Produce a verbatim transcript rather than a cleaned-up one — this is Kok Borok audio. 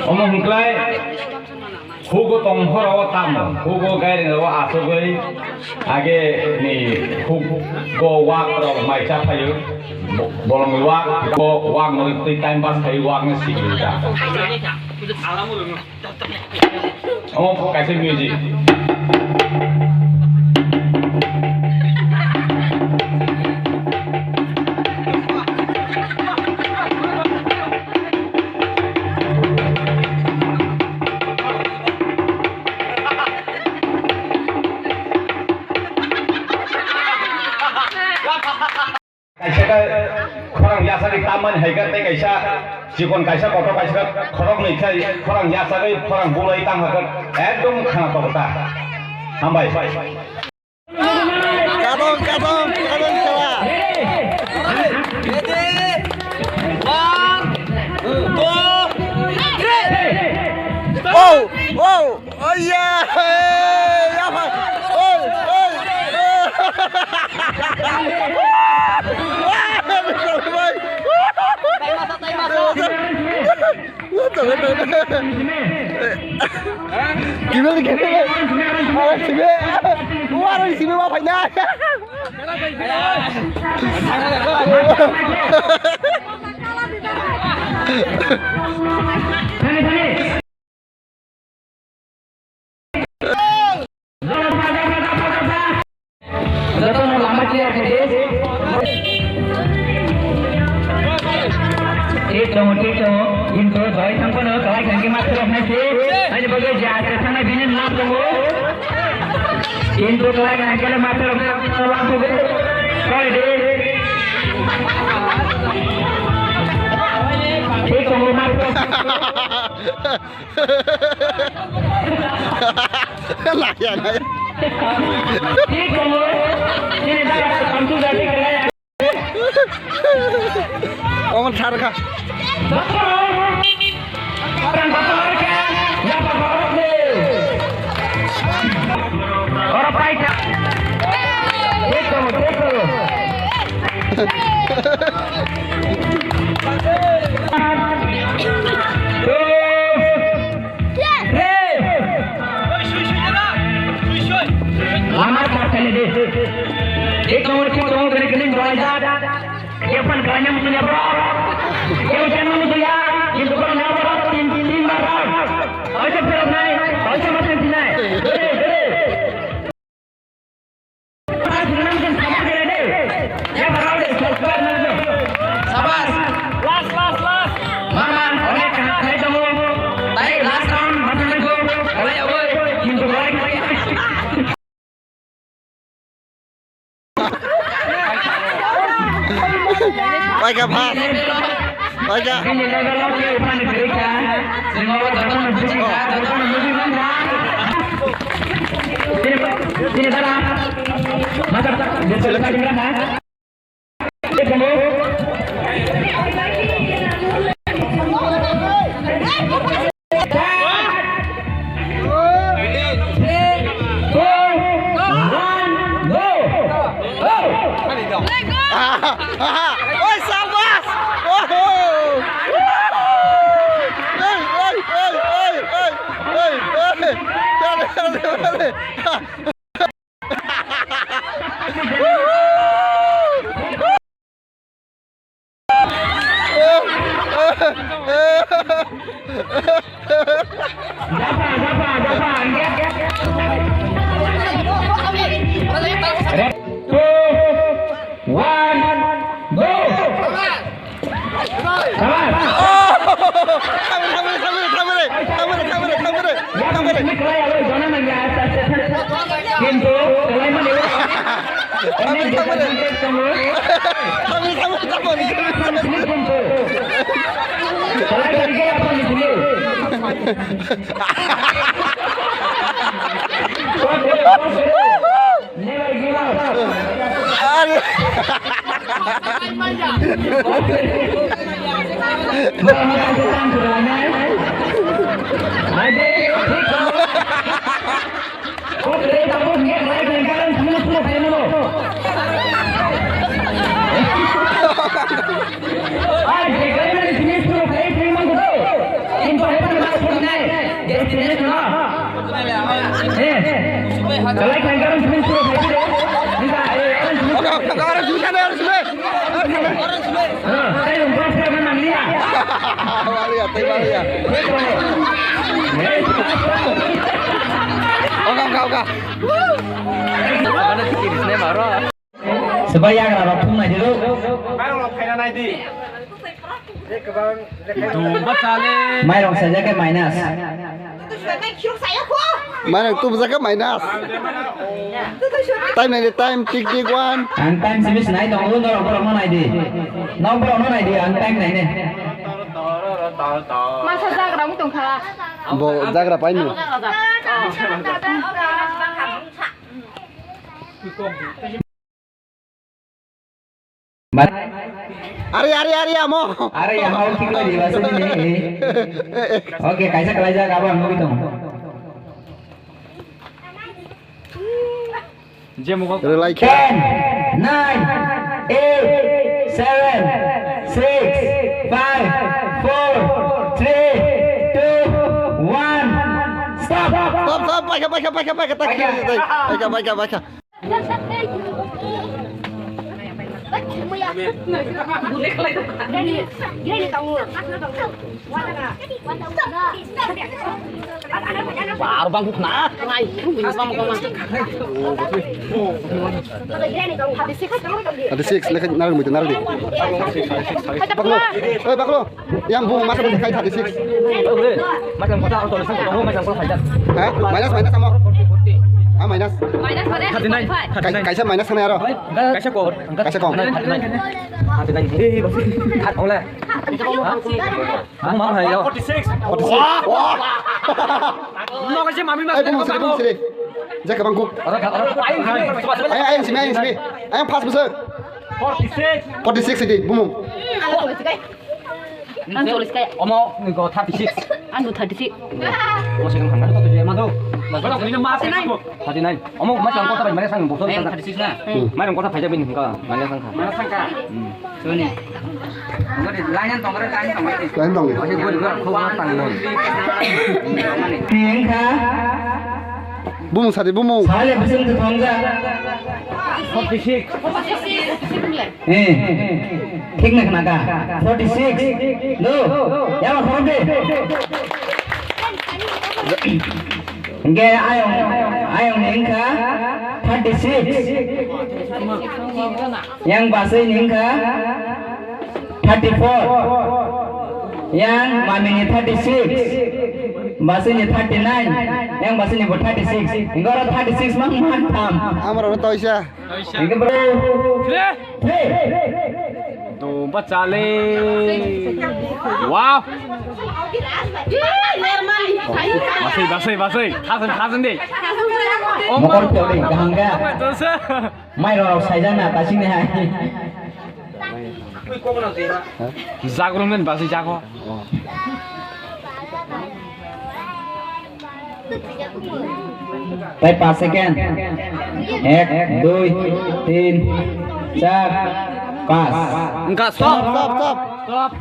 Omo hwnkhlai hugo tongphoro tamo, hugo gairing rogo asugwi age ni hugo wak rok mai cha phaio, bo-, bolongni wak, bo wak no twi time pass khai wak no sikli da. Omo kaisa music. Kaisa khe khorang yasagwi tamani hai khe tei kaisa chikon kaisa kotor kaisa khe khoroknwi khe khorang yasagwi khorang bulai tang hakhe ekdom khana tokta. Hambai. Kadong, kadong, kadong kela. Oh, oh. Oh yeah! Hey, yapma! Hey, hey, hey! What the heck? Gimana, gimana? Orang sini, orang sini apa ini? Jotono lama clear khaidi. Thik tongo, thik tongo. Kintu doi thangphano kalai thangkhe ma phirok nai se. Ani bagwi je ase thangnai bini lab tongo. Kintu kalai thangkhe ma phirok nai lab tongo. Sorry de. Thik tongo ma phirok. Laya, laya. Omo thar kha. Lama tak kali deh. Ek nomor ki tong kene kene doa ja. Ye pan kanya mutu ya bro. Ye ucana mutu ya. Ye dukan ya bro. Tin tin bar bar. Aise phirok nai. Aise matan tinai. Sabas. Last, last, last. Mama, onek kaham khai tongo. Tai last round, masa nangkho. Olai aboi, kintu olai khai. Paika, pass. Paika. Oi, sabas! Oho! Oi, oi, oi, oi, oi! Oi, oi! Dale, dale, dale! Two, one, go! Kintu, Oka, oka, oka. Mana tiket sini maro? Sebai yagra rok thum nai di lo. Mairung rok phaina nai di. Dumba chale. Mairung sajak khe minus. Mairung tubujak khe minus. Time nai di, time, tik tik one. Ang time simi sinai tongo, norok borok no nai di. Norok borok no nai di, ang time nai ne. Masa jagra wng tong kha. Bo jagra paini. Ari, ari, ari, amo. Ari, amo, thik bai di, bas ni. Okay, kaisa kalaijak, abo ang nugwi tongo. Je mugo. Relai khe. Ten, nine, eight, seven, six, five, four, three, two, one. Stop. Stop, stop, paikha, paikha, paikha, paikha, tak kiri, tak. Paikha, paikha, paikha. Aro bang khna. Thirty six, lekha narang muitu narang di. Baklo, oi baklo. Yang bu masa tadi kai thirty six. Oke, macam kota atau tulisan kota, macam kota fajar. Ha? Minus, minus sama. Ah, minus. Minus mana? Thirty nine. Kai-, kaisa minus sana aro. Kaisa ko. Kaisa ko. Thirty nine. Thirty nine. Eh, bos. Hat oleh. Bang mau hai yo. Forty six. Wah. Wah. Mau kasih mami mas. Eh, bung sini, bung sini. Jaga bangku. Orang orang. Ayo, ayo sini, ayo sini. Ayo pas besar. Forty six. Forty six ini, bumung. Ang cholis kaya. Omo ni go thirty six. Ang go thirty six. Omo second khangna. Thirty nine. Thirty nine. Omo ma chang kota bai mane sang bokto. Thirty six na. Mai rong kota phaijak bini hingka mane sang kha. Mane sang kha. Suni. Ngori line an tongre line tongre. Line tongre. Oke gori gori khub tang non. Ni hingka. Bumung sadi bumung. Sale bising tu thongja. Forty six. Eh, thik na khna ka? Forty six. No. Yama khorok de. Hingke ayong, ayong ni wngkha thirty six. Yang basui ni wngkha thirty four. Yang mami ni thirty six. Basui ni thirty nine. Yang basui ni bo thirty six. Hingke oro thirty six mang man tham. Amar oro toisa. Hingke bro. Three. Three. Dumba chale. Wow. Basai, basai, basai. Thasan, thasan de. Mokol piyok de, kaham kha. Mai rok saijak na, tasing de hai. Jagrong den basai jago. Tai pas second. Ek, dui, tin, char, pas. Engka stop, stop, stop. Stop.